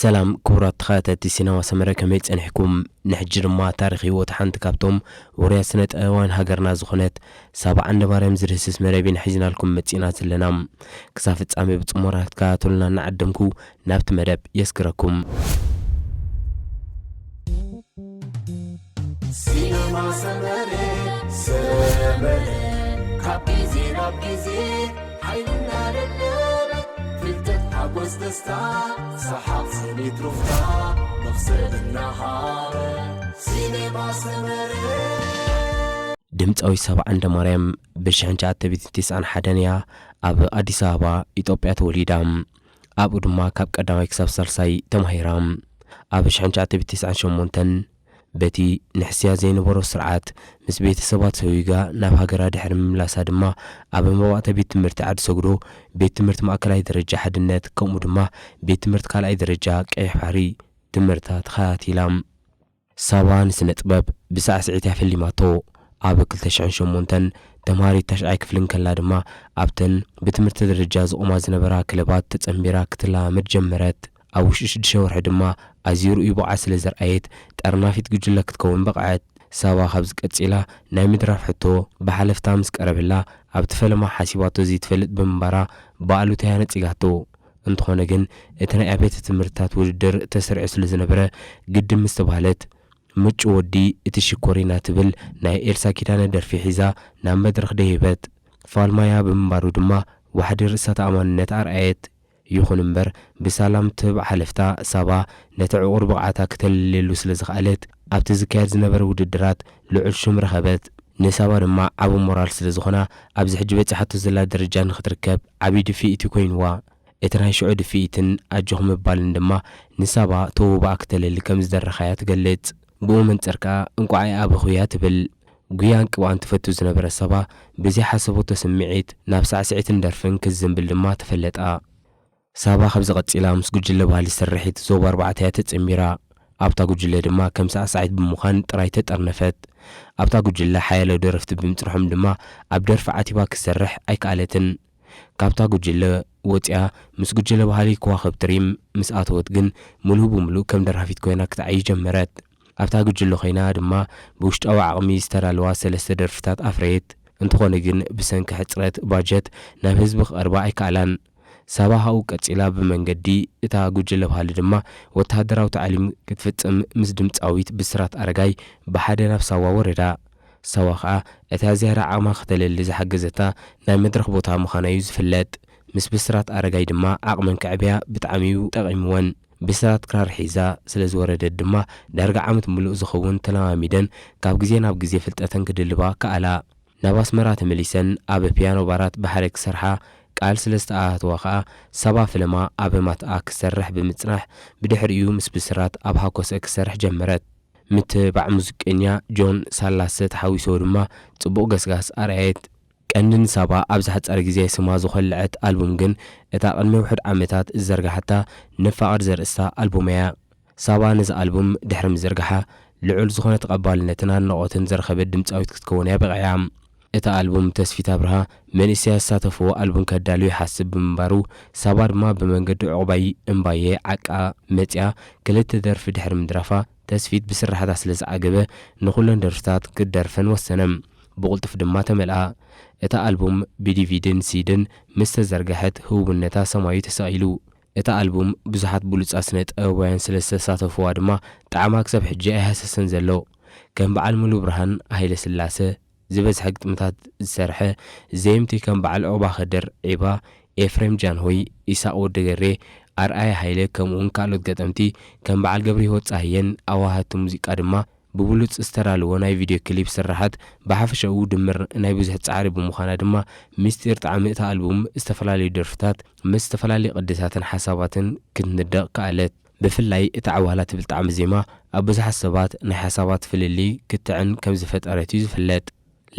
ሰላም ክቡራት ተኸታተልቲ ሲነማ ሰመረ፣ ከመይ ጸኒሕኩም? ንሕጂ ድማ ታሪኽ ህይወት ሓንቲ ካብቶም ውሩያት ስነ ጥበባውያን ሃገርና ዝኾነት ሳባ ዓንደማርያም ዝድህስስ መደብ ኢና ሒዝናልኩም መጺእና ዘለና። ክሳብ ፍጻሜ ብጽሞና ክትከታተሉና እናዓደምኩ ናብቲ መደብ የስግረኩም። ሲነማ ሰመረ፣ ሰመረ፣ ካብ ግዜ ናብ ግዜ ሓይልና ደደበ፣ ፍልጠት ሓጎስ ደስታ፣ ሰሓቕ ስኒት ሩፍታ፣ መኽሰብ እናሃበ፣ ሲነማ ሰመረ። ድምፃዊ ሳባ ዓንደማርያም ብሽሕን ትሽዓተ ሚእትን ተስዓን ሓደን እያ ኣብ ኣዲስ ኣበባ ኢትዮጵያ ተወሊዳ። ኣብኡ ድማ ካብ ቀዳማይ ክሳብ ሳልሳይ ተማሂራ። ኣብ ሽሕን ትሽዓተ ሚእትን ተስዓን ሸሞንተን በቲ ንሕስያ ዘይነበሮ ስርዓት ምስ ቤተሰባ ተሰዊጋ ናብ ሃገራ ድሕሪ ምምላሳ ድማ ኣብ መባእታ ቤት ትምህርቲ ዓዲ ሰግዶ፣ ቤት ትምህርቲ ማእከላይ ደረጃ ሓድነት፣ ከምኡ ድማ ቤት ትምህርቲ ካልኣይ ደረጃ ቀይሕ ባሕሪ ትምህርታ ተኸታቲላ። ሳባ ንስነ ጥበብ ብሳዕስዒት እያ ፈሊማቶ። ኣብ ክልተ ሽሕን ሸሞንተን ተምሃሪት ታሽዓይ ክፍሊ እንከላ ድማ ኣብተን ብትምህርቲ ደረጃ ዝቖማ ዝነበራ ክለባት ተጸንቢራ ክትለማመድ ጀመረት። ኣብ ውሽጢ ሽዱሽተ ወርሒ ድማ ኣዝዩ ርኡይ ብቕዓት ስለ ዘርኣየት፣ ጠርናፊት ጉጅለ ክትከውን በቕዐት። ሳባ ካብዚ ቀጺላ ናይ ምድራፍ ሕቶ ብሓለፍታ ምስ ቀረበላ፣ ኣብቲ ፈለማ ሓሲባቶ ዘይትፈልጥ ብምንባራ፣ ብኣሉታ እያ ነጺጋቶ። እንተኾነ ግን፣ እቲ ናይ ኣብያተ ትምህርትታት ውድድር ተሰሪዑ ስለ ዝነበረ፣ ግድን ምስ ተባህለት፣ ምጩ ወዲ እቲ ሽኮሪና ትብል ናይ ኤልሳ ኪዳነ ደርፊ ሒዛ ናብ መድረኽ ደየበት። ፋልማያ ብምንባሩ ድማ ዋሕዲ ርእሰ ተኣማንነት ኣርኣየት። ይኹን እምበር፣ ብሳላም ትህብ ሓለፍታ ሳባ ነቲ ዕቑር ብቕዓታ ክተልልየሉ ስለ ዝኸኣለት፣ ኣብቲ ዝካየድ ዝነበረ ውድድራት ልዑል ሽም ረኸበት። ንሳባ ድማ ዓቢ ሞራል ስለ ዝኾና፣ ኣብዚ ሕጂ በጺሓቶ ዘላ ደረጃ ንኽትርከብ ዓቢ ድፍኢት እዩ ኮይንዋ። እቲ ናይ ሽዑ ድፍኢትን ኣጆኹ ምባልን ድማ ንሳባ ተውባኣ ክተለሊ ከም ዝደረኻያ ትገልጽ። ብኡ መንጽር ከኣ እንቋዕ ኣይኣበኹያ ትብል። ጉያን ቅብኣን ትፈቱ ዝነበረት ሳባ ብዘይሓሰበቶ ስምዒት ናብ ሳዕስዒትን ደርፍን ክትዝንብል ድማ ተፈለጣ። ሳባ ካብዚ ቀጺላ ምስ ጉጅለ ባህሊ ስርሒት ዞባ ኣርባዕተ እያ ተጸንቢራ። ኣብታ ጉጅለ ድማ ከም ሳዕሳዒት ብምዃን ጥራይ ተጠርነፈት። ኣብታ ጉጅለ ሓያሎ ደረፍቲ ብምጽንሖም ድማ ኣብ ደርፊ ዓቲባ ክትሰርሕ ኣይከኣለትን። ካብታ ጉጅለ ወጺኣ ምስ ጉጅለ ባህሊ ከዋኽብቲ ሪም ምስ ኣተወት ግን፣ ምሉእ ብምሉእ ከም ደራፊት ኮይና ክትዓዪ ጀመረት። ኣብታ ጉጅለ ኮይና ድማ ብውሽጣዊ ዓቕሚ ዝተዳለዋ ሰለስተ ደርፍታት ኣፍረየት። እንተኾነ ግን፣ ብሰንኪ ሕጽረት ባጀት ናብ ህዝቢ ክቐርባ ኣይከኣላን። ሳባ ካብኡ ቀጺላ ብመንገዲ እታ ጉጅለ ባህሊ ድማ ወተሃደራዊ ታዕሊም ክትፍጽም ምስ ድምጻዊት ብስራት ኣረጋይ ብሓደ ናብ ሳዋ ወረዳ። ሳዋ ከኣ እታ ዝያዳ ዓቕማ ከተለሊ ዝሓገዘታ ናይ መድረኽ ቦታ ምዃና እዩ ዝፍለጥ። ምስ ብስራት ኣረጋይ ድማ ዓቕመን ከዕብያ ብጣዕሚ እዩ ጠቒምወን። ብስራት ክራር ሒዛ ስለ ዝወረደት ድማ ዳርጋ ዓመት ምሉእ ዝኸውን ተለማሚደን ካብ ግዜ ናብ ግዜ ፍልጠተን ክድልባ ከኣላ። ናብ ኣስመራ ተመሊሰን ኣብ ፒያኖ ባራት ብሓደ ክሰርሓ ቃል ስለ ዝተኣታተዋ ከኣ ሳባ ፈለማ ኣብ ማትኣ ክትሰርሕ ብምጽናሕ ብድሕሪኡ ምስ ብስራት ኣብ ሃኮሰ ክትሰርሕ ጀመረት። ምትብባዕ ሙዚቀኛ ጆን ሳላሰ ተሓዊስዎ ድማ ጽቡቕ ገስጋስ ኣርኣየት። ቀንዲ ንሳባ ኣብዚ ሓጻር ግዜ ስማ ዝኾለዐት ኣልቡም ግን እታ ቅድሚ ውሑድ ዓመታት ዝዘርጋሓታ ንፋቐር ዘርእስታ ኣልቡም እያ። ሳባ ነዚ ኣልቡም ድሕሪ ምዝርጋሓ ልዑል ዝኾነ ተቐባልነትን ኣድናቖትን ዝረኸበት ድምጻዊት ክትከውን እያ በቒዓ። እታ ኣልቡም ተስፊት ኣብርሃ መንእሰያት ዝሳተፍዎ ኣልቡም ከዳሉ ይሓስብ ብምንባሩ፣ ሳባ ድማ ብመንገዲ ዑቕባይ እምባየ ዓቃ መጺኣ ክልተ ደርፊ ድሕሪ ምድራፋ፣ ተስፊት ብስራሕታ ስለ ዝዓገበ፣ ንኹለን ደርፍታት ክደርፈን ወሰነ። ብቕልጡፍ ድማ ተመልኣ። እታ ኣልቡም ብዲቪድን ሲድን ምስ ተዘርግሐት፣ ህቡብነታ ሰማዩ ተሰቒሉ። እታ ኣልቡም ብዙሓት ብሉጻት ስነ ጥበባውያን ስለ ዝተሳተፍዋ ድማ፣ ጣዕማ ክሳብ ሕጂ ኣይሃሰሰን ዘሎ። ከም በዓል ሙሉብርሃን ሃይለስላሰ ዝበዝሐ ግጥምታት ዝሰርሐ፣ ዘየምቲ ከም በዓል ዑቕባ ከድር ዒባ፣ ኤፍሬም ጃንሆይ፣ ኢሳቕ ወዲ ገሬ፣ ኣርኣያ ሃይለ፣ ከምኡውን ካልኦት ገጠምቲ ከም በዓል ገብረሂወት ጸሃየን ኣዋሃድቲ ሙዚቃ ድማ ብብሉጽ ዝተዳለወ ናይ ቪድዮ ክሊፕ ስርሓት ብሓፈሻኡ ድምር ናይ ብዙሕ ጻዕሪ ብምዃና ድማ፣ ምስጢር ጣዕሚ እታ ኣልቡም ዝተፈላለዩ ደርፍታት ምስ ዝተፈላለዩ ቅድታትን ሓሳባትን ክትንደቕ ከኣለት። ብፍላይ እታ ዓዋላ ትብል ጣዕሚ ዜማ ኣብ ብዙሓት ሰባት ናይ ሓሳባት ፍልልይ ክትዕን ከም ዝፈጠረት እዩ ዝፍለጥ።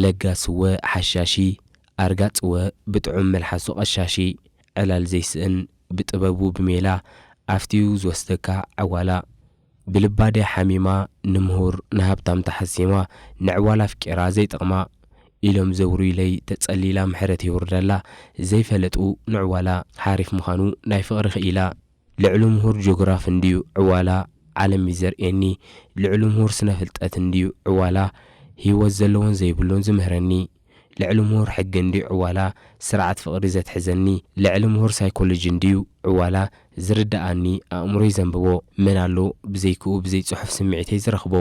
ለጋስወ ሓሻሺ፣ ኣርጋጽወ ብጥዑም መልሓሱ ቀሻሺ፣ ዕላል ዘይስእን ብጥበቡ ብሜላ ኣፍትዩ ዝወስደካ ዓዋላ። ብልባዴ ሓሚማ ንምሁር ንሃብታም ተሓሲማ፣ ንዕዋላ ኣፍቂራ ዘይጠቕማ ኢሎም ዘውርዩለይ ተጸሊላ ምሕረት የውርደላ ዘይፈለጡ ንዕዋላ ሓሪፍ ምዃኑ ናይ ፍቕሪ ክኢላ። ልዕሊ ምሁር ጂኦግራፍ እንድዩ ዕዋላ ዓለም እዩ ዘርእየኒ። ልዕሊ ምሁር ስነ ፍልጠት እንድዩ ዕዋላ ህይወት ዘለዎን ዘይብሉን ዝምህረኒ። ልዕሊ ምሁር ሕጊ እንድዩ ዕዋላ ስርዓት ፍቕሪ ዘትሕዘኒ። ልዕሊ ምሁር ሳይኮሎጂ እንድዩ ዕዋላ ዝርድኣኒ ኣእምሮይ ዘንብቦ። መን ኣሎ ብዘይክኡ ብዘይ ጽሑፍ ስምዒተይ ዝረኽቦ?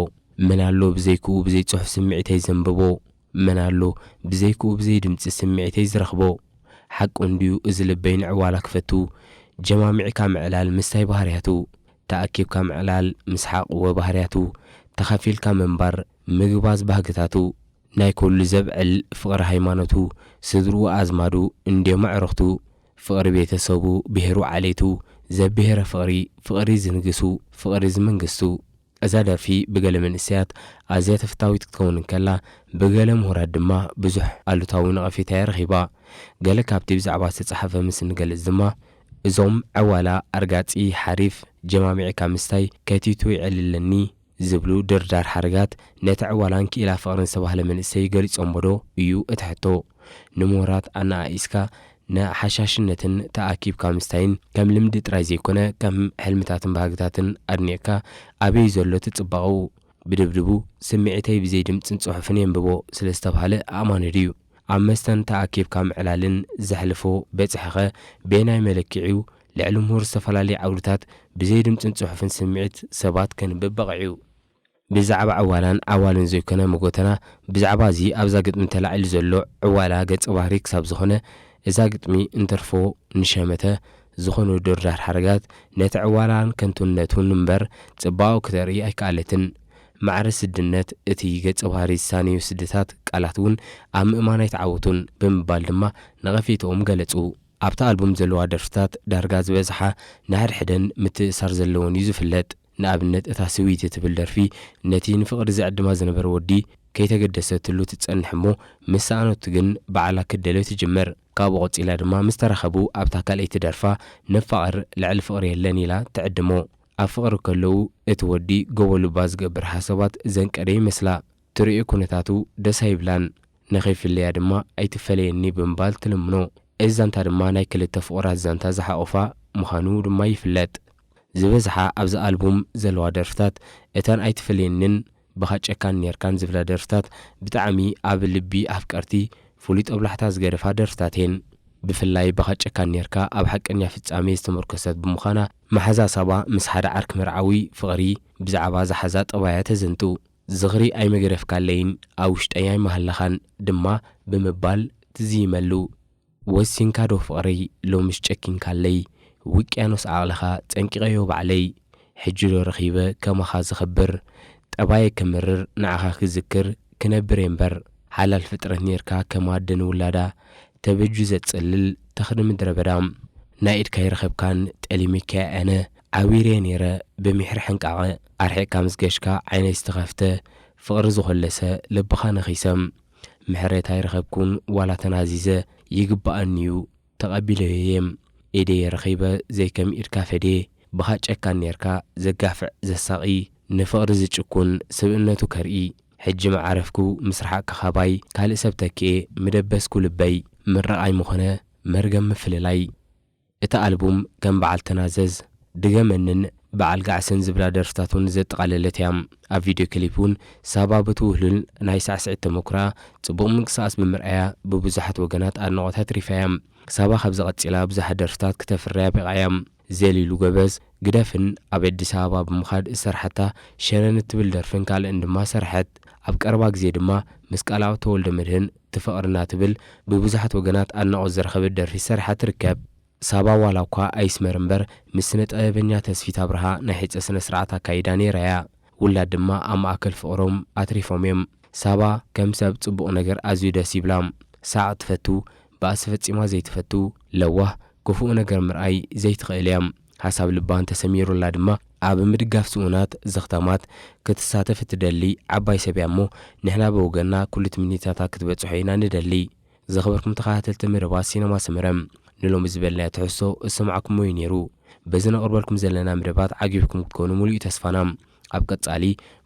መን ኣሎ ብዘይክኡ ብዘይ ጽሑፍ ስምዒተይ ዘንብቦ? መን ኣሎ ብዘይክኡ ብዘይ ድምጺ ስምዒተይ ዝረኽቦ? ሓቁ እንድዩ እዚ ልበይ ንዕዋላ ክፈቱ። ጀማሚዕካ ምዕላል ምስታይ ባህርያቱ። ተኣኪብካ ምዕላል ምስሓቕ ወባህርያቱ። ተኻፊልካ ምንባር ምግባዝ ባህግታቱ። ናይ ኩሉ ዘብዕል ፍቕሪ ሃይማኖቱ። ስድርኡ ኣዝማዱ እንድዮም ኣዕሩኽቱ። ፍቕሪ ቤተሰቡ ብሄሩ ዓሌቱ። ዘብሄረ ፍቕሪ ፍቕሪ ዝንግሱ ፍቕሪ ዝመንግስቱ። እዛ ደርፊ ብገለ መንእሰያት ኣዝያ ተፈታዊት ክትከውን እንከላ፣ ብገለ ምሁራት ድማ ብዙሕ ኣሉታዊ ነቐፌታ እያ ረኺባ። ገለ ካብቲ ብዛዕባ ዝተጻሕፈ ምስ እንገልጽ ድማ፣ እዞም ዕዋላ ኣርጋጺ ሓሪፍ ጀማሚዕካ ምስታይ ከቲቱ ይዕልለኒ ዝብሉ ድርዳር ሓረጋት ነቲ ዕዋላን ክኢላ ፍቕርን ዝተባህለ መንእሰይ ገሊጾምዎ ዶ እዩ እቲ ሕቶ። ንምሁራት ኣነኣኢስካ ንሓሻሽነትን ተኣኪብካ ምስታይን ከም ልምዲ ጥራይ ዘይኮነ፣ ከም ሕልምታትን ባህግታትን ኣድኒቕካ ኣበይ ዘሎ እቲ ጽባቐኡ? ብድብድቡ ስምዒተይ ብዘይ ድምጽን ጽሑፍን የንብቦ ስለ ዝተባህለ ኣእማኒ ድዩ? ኣብ መስተን ተኣኪብካ ምዕላልን ዘሕልፎ በጽሐኸ በየናይ መለክዒኡ ልዕሊ ምሁር ዝተፈላለየ ዓውድታት ብዘይ ድምጽን ጽሑፍን ስምዒት ሰባት ከንብብ በቒዑ? ብዛዕባ ዕዋላን ዓዋልን ዘይኮነ መጎተና፣ ብዛዕባ እዚ ኣብዛ ግጥሚ ተላዒሉ ዘሎ ዕዋላ ገጸ ባህሪ ክሳብ ዝኾነ፣ እዛ ግጥሚ እንትርፎ ንሸመተ ዝኾኑ ድርዳር ሓረጋት ነቲ ዕዋላን ከንቱነቱን እምበር ጽባቐኡ ክተርኢ ኣይከኣለትን። ማዕረ ስድነት እቲ ገጸ ባህሪ ዝሳነዩ ስድታት ቃላት እውን ኣብ ምእማን ኣይተዓወቱን ብምባል ድማ ነቐፌትኦም ገለጹ። ኣብታ ኣልቡም ዘለዋ ደርፍታት ዳርጋ ዝበዝሓ ንሓድሕደን ምትእሳር ዘለወን እዩ ዝፍለጥ። ንኣብነት እታ ስዊት እትብል ደርፊ ነቲ ንፍቕሪ ዝዕድማ ዝነበረ ወዲ ከይተገደሰትሉ ትጸንሕ እሞ ምስ ሰኣነቱ ግን ባዕላ ክትደልዮ ትጅምር። ካብኡ ቀጺላ ድማ ምስ ተራኸቡ ኣብታ ካልኣይቲ ደርፋ ንፋቐር ልዕሊ ፍቕሪ የለን ኢላ ትዕድሞ። ኣብ ፍቕሪ ከለዉ እቲ ወዲ ጎቦ ልባ ዝገብር ሓሳባት ዘንቀደ ይመስላ። ትርእዮ ኩነታቱ ደስ ኣይብላን። ንኸይፍለያ ድማ ኣይትፈለየኒ ብምባል ትልምኖ። እዚ ዛንታ ድማ ናይ ክልተ ፍቑራት ዛንታ ዝሓቖፋ ምዃኑ ድማ ይፍለጥ። ዝበዝሓ ኣብዚ ኣልቡም ዘለዋ ደርፍታት እተን ኣይትፈለየንን ብኻ ጨካን ኔርካን ዝብላ ደርፍታት ብጣዕሚ ኣብ ልቢ ኣፍቀርቲ ፍሉይ ጦብላሕታ ዝገደፋ ደርፍታት እየን። ብፍላይ ብኻ ጨካን ኔርካ ኣብ ሓቀኛ ፍጻሜ ዝተመርኮሰት ብምዃና፣ መሓዛ ሳባ ምስ ሓደ ዓርኪ መርዓዊ ፍቕሪ ብዛዕባ ዝሓዛ ጠባያ ተዘንቱ። ዝኽሪ ኣይመገደፍካለይን ኣብ ውሽጠይ ኣይመሃለኻን ድማ ብምባል ትዝይመሉ። ወሲንካ ዶ ፍቕረይ ሎምስ ጨኪንካለይ? ውቅያኖስ ዓቕልኻ ጸንቂቐዮ ባዕለይ። ሕጂ ዶ ረኺበ ከማኻ ዘኽብር? ጠባየ ከምርር ንዓኻ ክዝክር ክነብር እየ እምበር። ሓላል ፍጥረት ኔርካ ከም ኣደ ንውላዳ ተበጁ ዘጽልል ተኽሊ ምድረ በዳ። ናይ ኢድካ ይረኸብካን ጠሊመካያ ኣነ። ዓዊረየ ኔረ ብሚሕሪ ሕንቃቐ። ኣርሒቕካ ምስ ገሽካ ዓይነይ ዝተኸፍተ ፍቕሪ ዝኾለሰ ልብኻ ነኺሰ። ምሕረት ኣይረኸብኩን ዋላ ተናዚዘ ይግባኣኒዩ ተቐቢለዮ እየ። ኢደየ ረኺበ ዘይከም ኢድካ ፈድየ። ብኻ ጨካን ኔርካ ዘጋፍዕ ዘሳቒ ንፍቕሪ ዝጭኩን ስብእነቱ ከርኢ። ሕጂ መዓረፍኩ ምስ ረሓቕካ ካባይ ካልእ ሰብ ተክኤ ምደበስኩ ልበይ ምርቓይ ምኾነ መርገም ምፍልላይ። እታ ኣልቡም ከም በዓል ተናዘዝ፣ ድገመንን በዓል ጋዕስን ዝብላ ደርፍታት እውን ዘጠቓለለት እያ። ኣብ ቪድዮ ክሊፕ እውን ሳባ በቲ ውህሉል ናይ ሳዕስዒት ተመኩራ ጽቡቕ ምንቅስቓስ ብምርኣያ ብብዙሓት ወገናት ኣድናቖት ኣትሪፋ እያ። ሳባ ካብዚ ቀጺላ ብዙሓት ደርፍታት ክተፍርያ በቒዓ እያ። ዘሊሉ ጎበዝ፣ ግደፍን ኣብ ኣዲስ ኣበባ ብምኻድ ዝሰርሓታ ሸነን እትብል ደርፍን ካልእን ድማ ሰርሐት። ኣብ ቀረባ ግዜ ድማ ምስ ቃላኣብ ተወልደ መድህን ትፍቕርና ትብል ብብዙሓት ወገናት ኣድናቖት ዝረኸበት ደርፊ ሰሪሓ ትርከብ። ሳባ ዋላ እኳ ኣይስመር እምበር ምስ ስነ ጥበበኛ ተስፊት ኣብርሃ ናይ ሕጸ ስነ ስርዓት ኣካይዳ ነይራ እያ። ውላድ ድማ ኣብ ማእከል ፍቕሮም ኣትሪፎም እዮም። ሳባ ከም ሰብ ጽቡቕ ነገር ኣዝዩ ደስ ይብላ። ሳቕ ትፈቱ፣ ባእሲ ፈጺማ ዘይትፈቱ፣ ለዋህ፣ ክፉእ ነገር ምርኣይ ዘይትኽእል እያ። ሓሳብ ልባ እንተሰሚሩላ ድማ ኣብ ምድጋፍ ስኡናት፣ ዘኽታማት ክትሳተፍ እትደሊ ዓባይ ሰብ እያ እሞ ንሕና ብወገንና ኩሉ ትምኒታታ ክትበጽሖ ኢና ንደሊ። ዝኸበርኩም ተኸታተልቲ መደባት ሲነማ ሰመረ፣ ንሎሚ ዝበልናዮ ትሕዝቶ ዝሰማዕኩሞ እዩ ነይሩ። በዚ ነቕርበልኩም ዘለና መደባት ዓጊብኩም ክትኮኑ ሙሉእ እዩ ተስፋና። ኣብ ቀጻሊ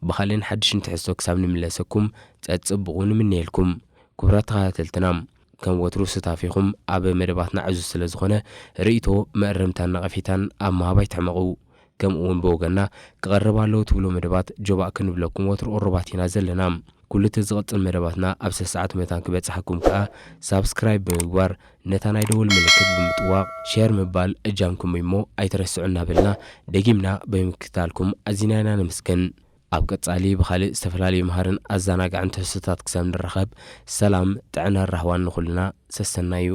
ብኻልእን ሓድሽን ትሕዝቶ ክሳብ ንምለሰኩም ጸጽብቑ ንምነየልኩም። ክቡራት ተኸታተልትና፣ ከም ወትሩ ስታፊኹም ኣብ መደባትና ዕዙዝ ስለ ዝኾነ፣ ርእይቶ፣ መእረምታን ነቐፌታን ኣብ ምሃብ ኣይትሕመቑ። ከምኡ እውን ብወገንና ክቐርብ ኣለዎ ትብሎ መደባት ጆባእ ክንብለኩም ወትሩ ቅሩባት ኢና ዘለና። ኩሉ እቲ ዝቕጽል መደባትና ኣብ ሰሰዓት መታን ክበጽሓኩም ከኣ ሳብስክራይብ ብምግባር ነታ ናይ ደወል ምልክት ብምጥዋቕ ሼር ምባል እጃምኩም እሞ ኣይትረስዑ እናበልና ደጊምና ብምክትታልኩም ኣዚና ኢና ነመስግን። ኣብ ቀጻሊ ብኻልእ ዝተፈላለዩ መሃርን ኣዘናጋዕን ትሕዝቶታት ክሳብ ንራኸብ ሰላም ጥዕናን ራህዋን ንኹልና ሰሰናዩ።